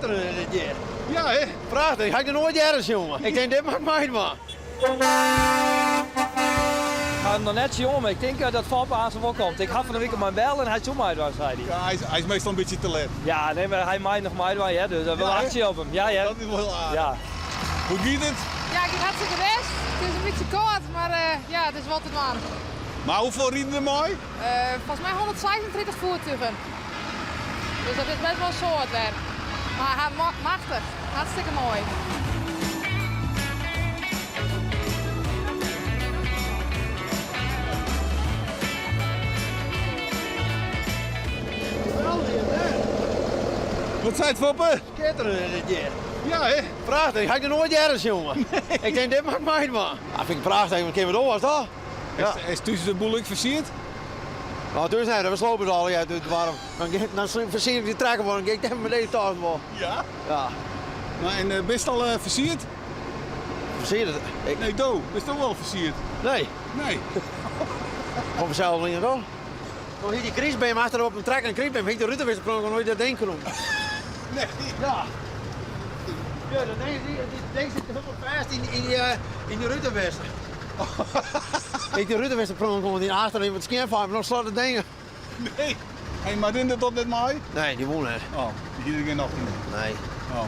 Skitterend is it hjir. Ja, hè? Prachtich, ha ik noch noait earder sjoen. Ik tink, dit moat ik meidwaan. Ik ha him noch net sjoen, mar ik tink dat Foppe aanst wol komt. Ik ha fan 'e wike mei him belle en hy soe meidwaan, sei hy. Ja, hy is, hy is meastal in bytsje te let. Ja, nee, mar hy mei noch meidwaan, hear, dus we wachtsje op him. Ja, hear. Dat is wol hiel aardich. Ja. Hoe giet it? Ja, it giet hartstikke bêst. It is in bytsje kâld, mar ja, it is wol te dwaan. Mar hoefolle riden der mei? Folgens my 136 voertugen. Dus dat is best wel een soad wer. Mar machtich, hartstikke moai. Wat seit Foppe? Skitterend is it hjir. Ja, hè? Prachtich, ha ik noch noait earder sjoen. Ik tink, dit moat ik meidwaan. Ja, fyn ik prachtich, want kin wat oars, toch? Ja. Is thús de boel ek fersierd? No, thús net, we slopen it allegear út it doarp. Dan, dan fersier ik de trekker wol, dan gean ik dêr mei deze tas wol. Ja? Ja. Nou, en uh, bist al uh, fersierd? Fersierd? Ik... Nee, do, bist do al fersierd? Nee. Nee. Kom zelf niet toch? Dan hie dy krystbeam achter op in trekker in krystbeam, hie ik de ruten wist, kon ik nooit dat ding krûm. Nee. Ja. Ja, dat ding, die ding zit helemaal vast in, in, die, in die rutenwisser. Ik de rutenwisser per ongeluk die achter in wat skjinfaar, maar nog slot het ding. Nee. Hey, maar rint dat net mei? Nee, dy woe net. Oh, dy hie der gjin nocht yn. Nee. Oh.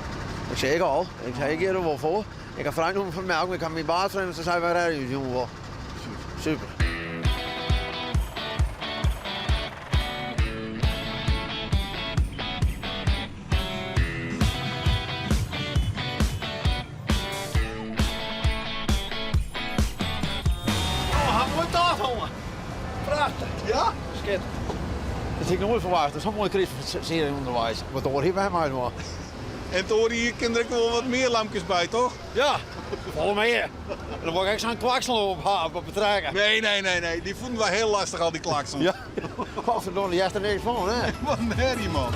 Ik sei ik al. Ik sei ik gean der wol foar. Ik ha frijnommen fan melk, ik ha myn baas frege, se sei wy rêde ús jûn wol. Super. Oh, ha moai tocht, jonge. Prachtich. Ja? Skitterend. Dat hie ik noait ferwachte. Sa'n moaie krystfersiering ûnderweis. Wat oar hie by my noch. En it oare jier kin der ek wol wat mear lampkes by, toch? Ja, folle mear. Dan wol ik ek sa'n klakson op ha op de trekker. Nee, nee, nee, nee. Dy fûnen wy hiel lestich, al dy klaksons. Ja. Godverdomme, dy hearst der niks fan, hè? Wat in herrie, man.